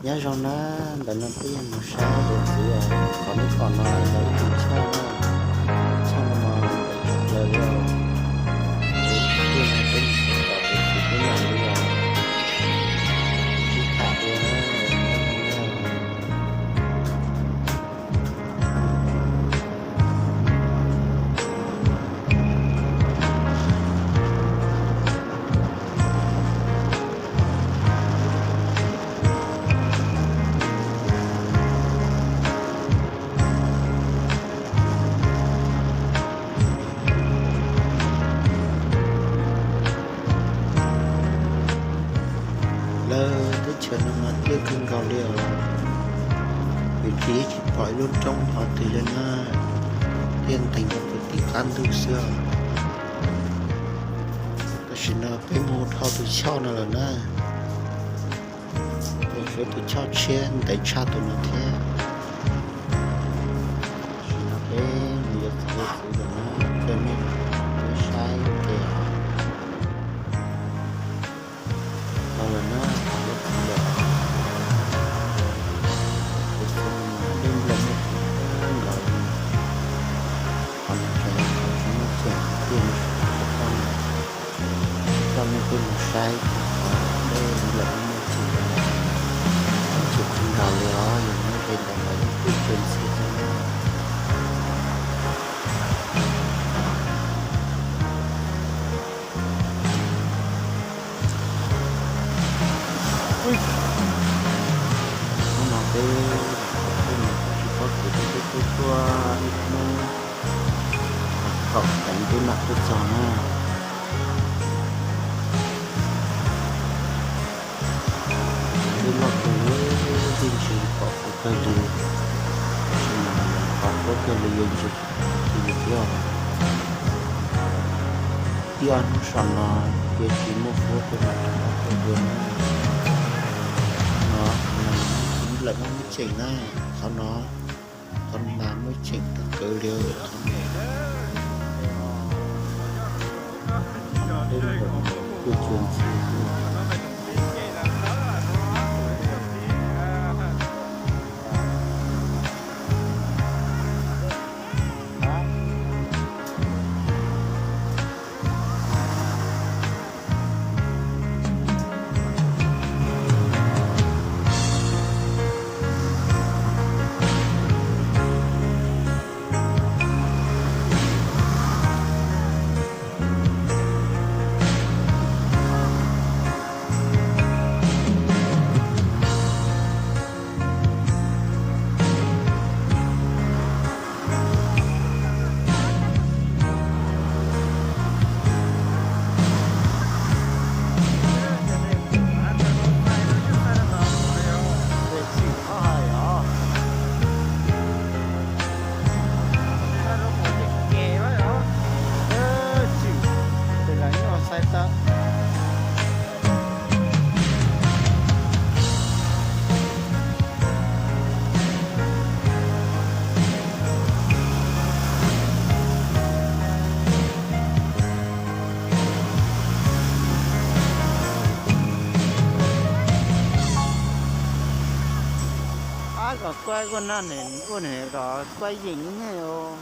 Nyob zoo na, ntawm no peb yuav mus saib tus txiv os, qhov nej pom no yog ib tus choj na, choj no mas tawm tsam plaws li os. Tus txiv no peb mus saib tom tus txiv peb mam li os, sib tham dua na, nyob zoo na. Lawv teb chaws no mas thiaj kawg nkaus li os. Vim tsis tsis pom ib lub roob hov twg li na, thiaj nqis rau tim qab ntug xwb os. Tam sim no peb mus dhau tus choj no lawm na, peb saib tus choj tshiab ntev tshaj tus no thiab. Tam sim no peb mus yuav txiv yuav txiv lawm na, caw nej peb saib ua ke os. Tau lawm na, tau yuav txiv lawm. Tus txiv no dej nplaim muaj tseem kawg nkaus li. Qhov no tseem yog qhov tsis muaj tseem tiag, coj nej peb mus saib qhov dej nplaim muaj tseem, muaj tseem kawg nkaus li os, yog muab ze ntawm no yeej pwj tsuas ntxhias xwb na. Hnub no peb, peb mus tsis paub kev, peb tuaj tuaj ib hnub kaum teev peb mam tuaj txog na. Dej loj kawg li, yeej tsis pom qhov kawg li, tab sis mas qhov qub kawg li yuav ntsia tsis pom qhov twg li thiab. Ib ob hnub saum no ces tsis muaj fuab peb mam rov qab tuaj dua na. No, qhov no mas txiv lawm muaj muaj tseem na, qhov no, qhov no mas muaj tseem tag kawg li. Qhov no, qhov no dej lawm pwj tsuas ntxhias xwb. Ab, kom kuaj kuaj naj ne, kuaj ne kom kuaj yeem ib nyuag os.